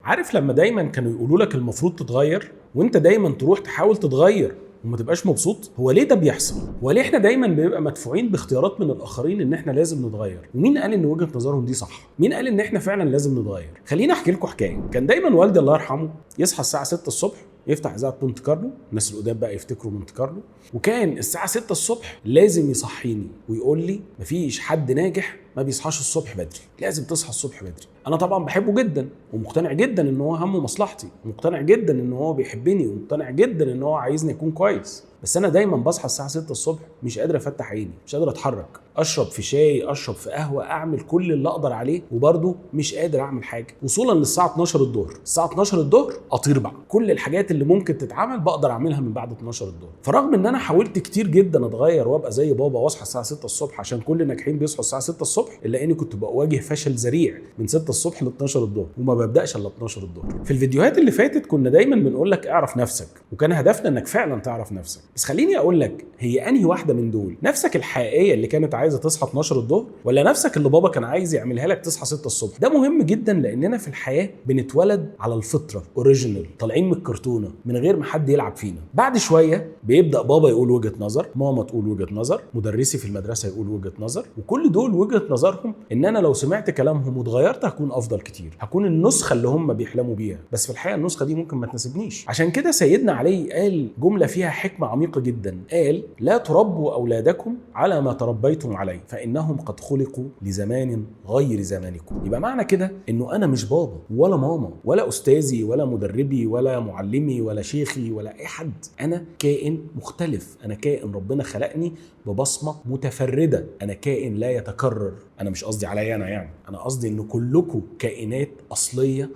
عارف لما دايما كانوا يقولوا لك المفروض تتغير وانت دايما تروح تحاول تتغير وما تبقاش مبسوط؟ هو ليه ده بيحصل؟ هو ليه احنا دايما بنبقى مدفوعين باختيارات من الاخرين ان احنا لازم نتغير؟ ومين قال ان وجهة نظرهم دي صح؟ مين قال ان احنا فعلا لازم نتغير؟ خليني احكي لكم حكاية. كان دايما والدي الله يرحمه يصحى الساعة 6 الصبح يفتح اذاعة مونت كارلو، الناس القدام بقى يفتكروا مونت كارلو، وكان الساعة 6 الصبح لازم يصحيني ويقول لي مفيش حد ناجح ما بيصحاش الصبح بدري، لازم تصحى الصبح بدري. انا طبعا بحبه جدا ومقتنع جدا ان هو همه مصلحتي، ومقتنع جدا ان هو بيحبني، ومقتنع جدا ان هو عايزني اكون كويس، بس انا دايما بصحى الساعة 6 الصبح مش قادر افتح عيني، مش قادر اتحرك، اشرب في شاي، اشرب في قهوة، اعمل كل اللي اقدر عليه وبرده مش قادر اعمل حاجة، وصولا للساعة 12 الظهر. الساعة 12 الظهر اطير بقى، كل الحاجات اللي ممكن تتعمل بقدر اعملها من بعد 12 الظهر. فرغم ان انا حاولت كتير جدا اتغير وابقى زي بابا واصحى الساعة 6 الصبح عشان كل الناجحين بيصحوا الساعة 6 الصبح، الا اني كنت بواجه فشل ذريع من 6 الصبح ل 12 الظهر وما ببداش الا 12 الظهر. في الفيديوهات اللي فاتت كنا دايما بنقول لك اعرف نفسك، وكان هدفنا انك فعلا تعرف نفسك، بس خليني اقول لك هي انهي واحدة من دول؟ نفسك الحقيقية اللي كانت عايزه تصحى 12 الظهر، ولا نفسك اللي بابا كان عايز يعملها لك تصحى 6 الصبح؟ ده مهم جدا لاننا في الحياة بنتولد على الفطرة original، طالعين من الكرتونه من غير ما حد يلعب فينا. بعد شوية بيبدا بابا يقول وجهه نظر، ماما تقول وجهه نظر، مدرسي في المدرسة يقول وجهه نظر، وكل دول وجهه نظرهم ان انا لو سمعت كلامهم واتغيرت هكون افضل كتير، هكون النسخة اللي هم بيحلموا بيها، بس في الحقيقة النسخة دي ممكن ما تناسبنيش. عشان كده سيدنا علي قال جملة فيها حكمه عميقة جدا، قال لا تربوا اولادكم على ما تربيتم عليه فانهم قد خلقوا لزمان غير زمانكم. يبقى معنى كده انه انا مش بابا ولا ماما ولا استاذي ولا مدربي ولا معلمي ولا شيخي ولا اي حد، انا كائن مختلف، انا كائن ربنا خلقني ببصمه متفردة، انا كائن لا يتكرر. انا مش قصدي عليا انا يعني، انا قصدي ان كلكم كائنات اصلية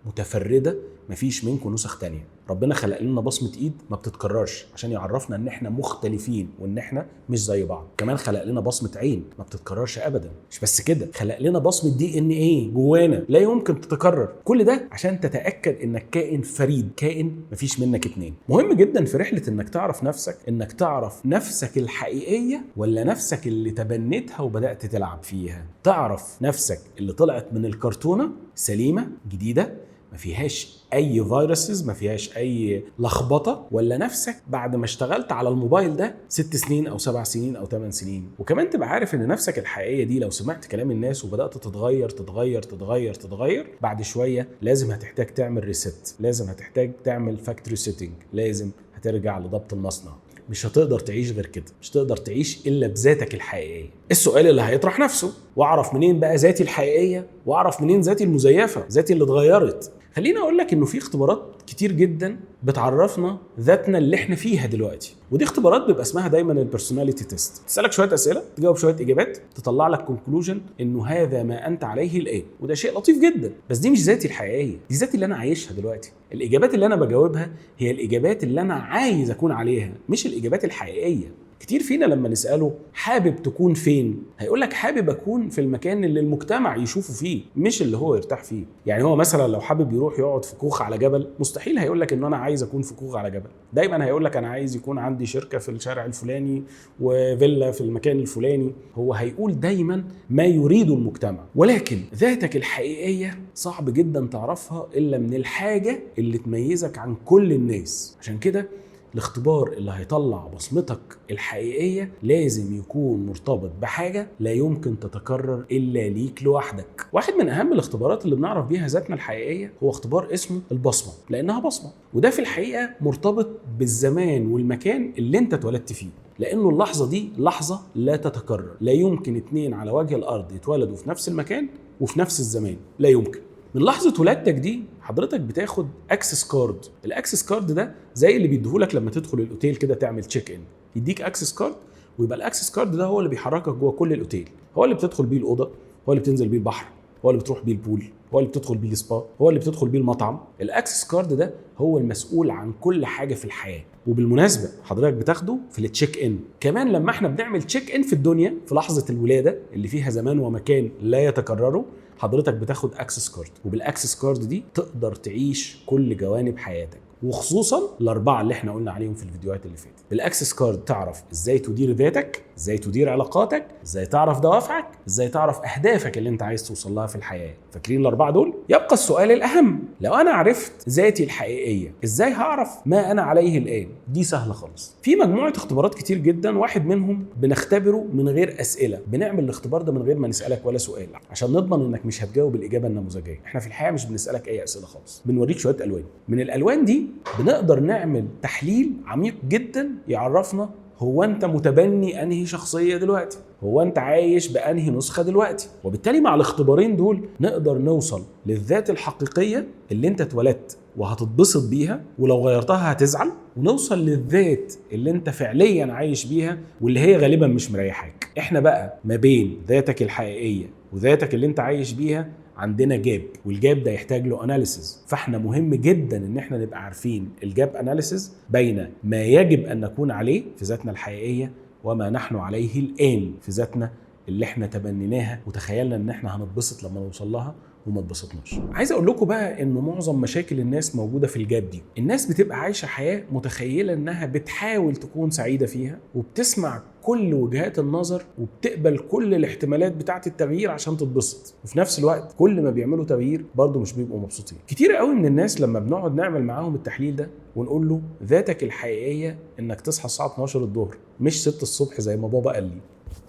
متفردة مفيش منكم نسخ تانية. ربنا خلق لنا بصمة ايد ما بتتكررش عشان يعرفنا ان احنا مختلفين وان احنا مش زي بعض. كمان خلق لنا بصمة عين ما بتتكررش ابدا. مش بس كده، خلق لنا بصمة DNA جوانا لا يمكن تتكرر. كل ده عشان تتأكد انك كائن فريد، كائن مفيش منك اتنين. مهم جدا في رحلة انك تعرف نفسك انك تعرف نفسك الحقيقية ولا نفسك اللي تبنيتها وبدأت تلعب فيها. تعرف نفسك اللي طلعت من الكرتونة سليمة جديدة ما فيهاش اي viruses، ما فيهاش اي لخبطة، ولا نفسك بعد ما اشتغلت على الموبايل ده 6 سنين او 7 سنين او 8 سنين. وكمان تبقى عارف ان نفسك الحقيقية دي لو سمعت كلام الناس وبدات تتغير تتغير تتغير تتغير بعد شوية لازم هتحتاج تعمل reset، لازم هتحتاج تعمل factory setting، لازم هترجع لضبط المصنع. مش هتقدر تعيش غير كده، مش هتقدر تعيش الا بذاتك الحقيقية. السؤال اللي هيطرح نفسه، واعرف منين بقى ذاتي الحقيقية واعرف منين ذاتي المزيفه، ذاتي اللي اتغيرت؟ خليني اقول لك انه في اختبارات كتير جدا بتعرفنا ذاتنا اللي احنا فيها دلوقتي، ودي اختبارات بيبقى اسمها دايما ال personality test. تسالك شوية اسئلة، تجاوب شوية اجابات، تطلع لك conclusion انه هذا ما انت عليه الان، وده شيء لطيف جدا، بس دي مش ذاتي الحقيقية، دي ذاتي اللي انا عايشها دلوقتي. الاجابات اللي انا بجاوبها هي الاجابات اللي انا عايز اكون عليها، مش الاجابات الحقيقية. كتير فينا لما نسأله حابب تكون فين؟ هيقول لك حابب أكون في المكان اللي المجتمع يشوفه فيه، مش اللي هو يرتاح فيه. يعني هو مثلا لو حابب يروح يقعد في كوخ على جبل، مستحيل هيقول لك إن أنا عايز أكون في كوخ على جبل. دايما هيقول لك أنا عايز يكون عندي شركة في الشارع الفلاني وفيلا في المكان الفلاني. هو هيقول دايما ما يريده المجتمع. ولكن ذاتك الحقيقية صعب جدا تعرفها إلا من الحاجة اللي تميزك عن كل الناس. عشان كده الاختبار اللي هيطلع بصمتك الحقيقية لازم يكون مرتبط بحاجة لا يمكن تتكرر إلا ليك لوحدك. واحد من أهم الاختبارات اللي بنعرف بيها ذاتنا الحقيقية هو اختبار اسمه البصمة، لأنها بصمة، وده في الحقيقة مرتبط بالزمان والمكان اللي انت اتولدت فيه، لأنه اللحظة دي لحظة لا تتكرر. لا يمكن اتنين على وجه الأرض يتولدوا في نفس المكان وفي نفس الزمان، لا يمكن. من لحظة ولادتك دي حضرتك بتاخد access card. ال access card ده زي اللي بيديهولك لما تدخل الاوتيل كده تعمل check in، يديك access card، ويبقى ال access card ده هو اللي بيحركك جوه كل الاوتيل، هو اللي بتدخل بيه الاوضة، هو اللي بتنزل بيه البحر، هو اللي بتروح بيه ال pool، هو اللي بتدخل بيه السبا، هو اللي بتدخل بيه المطعم. ال access card ده هو المسؤول عن كل حاجة في الحياة. وبالمناسبة حضرتك بتاخده في ال check in كمان. لما احنا بنعمل check in في الدنيا في لحظة الولادة اللي فيها زمان ومكان لا يتكرروا، حضرتك بتاخد access card، وبال access card دي تقدر تعيش كل جوانب حياتك. وخصوصا الاربعة اللي احنا قلنا عليهم في الفيديوهات اللي فاتت. بال access card تعرف ازاي تدير ذاتك، ازاي تدير علاقاتك، ازاي تعرف دوافعك، ازاي تعرف اهدافك اللي انت عايز توصل لها في الحياة. فاكرين الاربعة دول؟ يبقى السؤال الاهم، لو انا عرفت ذاتي الحقيقية ازاي هعرف ما انا عليه الان؟ دي سهلة خالص. في مجموعة اختبارات كتير جدا، واحد منهم بنختبره من غير اسئلة، بنعمل الاختبار ده من غير ما نسالك ولا سؤال عشان نضمن انك مش هتجاوب الاجابة النموذجيه. احنا في الحقيقة مش بنسالك اي اسئلة خالص، بنوريك شوية الوان، من الالوان دي بنقدر نعمل تحليل عميق جدا يعرفنا هو انت متبني انهي شخصية دلوقتي، هو انت عايش بانهي نسخه دلوقتي. وبالتالي مع الاختبارين دول نقدر نوصل للذات الحقيقية اللي انت اتولدت وهتتبسط بيها ولو غيرتها هتزعل، ونوصل للذات اللي انت فعليا عايش بيها واللي هي غالبا مش مريحاك. احنا بقى ما بين ذاتك الحقيقية وذاتك اللي انت عايش بيها عندنا gap، وال gap ده يحتاج له analysis. فاحنا مهم جدا ان احنا نبقى عارفين ال gap analysis بين ما يجب ان نكون عليه في ذاتنا الحقيقية وما نحن عليه الان في ذاتنا اللي احنا تبنيناها وتخيلنا ان احنا هنتبسط لما نوصل لها وما اتبسطناش. عايز اقول لكم بقى انه معظم مشاكل الناس موجودة في ال gap دي. الناس بتبقى عايشه حياة متخيله انها بتحاول تكون سعيدة فيها، وبتسمع كل وجهات النظر وبتقبل كل الاحتمالات بتاعه التغيير عشان تتبسط، وفي نفس الوقت كل ما بيعملوا تغيير برضه مش بيبقوا مبسوطين. كتير قوي من الناس لما بنقعد نعمل معاهم التحليل ده ونقول له ذاتك الحقيقية انك تصحى الساعة 12 الظهر مش 6 الصبح زي ما بابا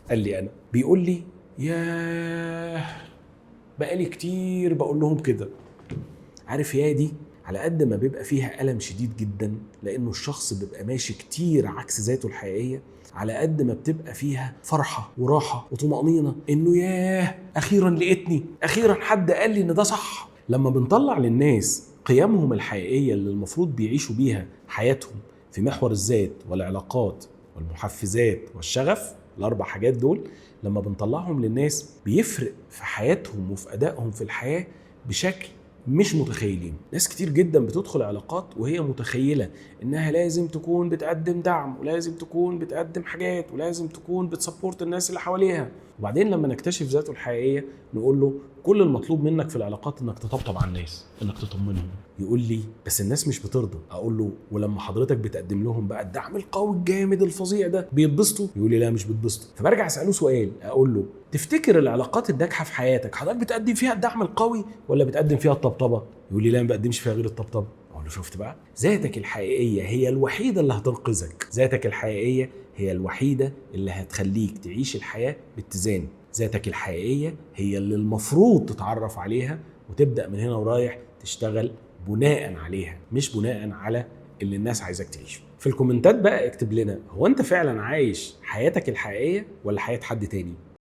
قال لي انا، بيقول لي ياه بقالي كتير بقول لهم كده. عارف يا دي على قد ما بيبقى فيها ألم شديد جدا لأنه الشخص بيبقى ماشي كتير عكس ذاته الحقيقية، على قد ما بتبقى فيها فرحة وراحة وطمأنينة إنه ياه أخيرا لقيتني، أخيرا حد قال لي إن ده صح. لما بنطلع للناس قيمهم الحقيقية اللي المفروض بيعيشوا بيها حياتهم في محور الذات والعلاقات والمحفزات والشغف، الأربع حاجات دول لما بنطلعهم للناس بيفرق في حياتهم وفي أدائهم في الحياة بشكل مش متخيلين. ناس كتير جدا بتدخل علاقات وهي متخيلة انها لازم تكون بتقدم دعم ولازم تكون بتقدم حاجات ولازم تكون بت support الناس اللي حواليها، وبعدين لما نكتشف ذاته الحقيقية نقول له كل المطلوب منك في العلاقات انك تطبطب على الناس، انك تطمنهم. يقول لي بس الناس مش بترضى. اقول له ولما حضرتك بتقدم لهم بقى الدعم القوي الجامد الفظيع ده بيتبسطوا؟ يقول لي لا مش بيتبسطوا. فبرجع اساله سؤال اقول له تفتكر العلاقات الناجحة في حياتك حضرتك بتقدم فيها الدعم القوي ولا بتقدم فيها الطبطبه؟ يقول لي لا ما بقدمش فيها غير الطبطبه. اقول له شفت بقى، ذاتك الحقيقية هي الوحيدة اللي هتنقذك، ذاتك الحقيقية هي الوحيدة اللي هتخليك تعيش الحياة باتزان، ذاتك الحقيقية هي اللي المفروض تتعرف عليها وتبدا من هنا ورايح تشتغل بناء عليها، مش بناء على اللي الناس عايزاك تعيشه. في الكومنتات بقى اكتب لنا هو انت فعلا عايش حياتك الحقيقية ولا حياة حد تاني؟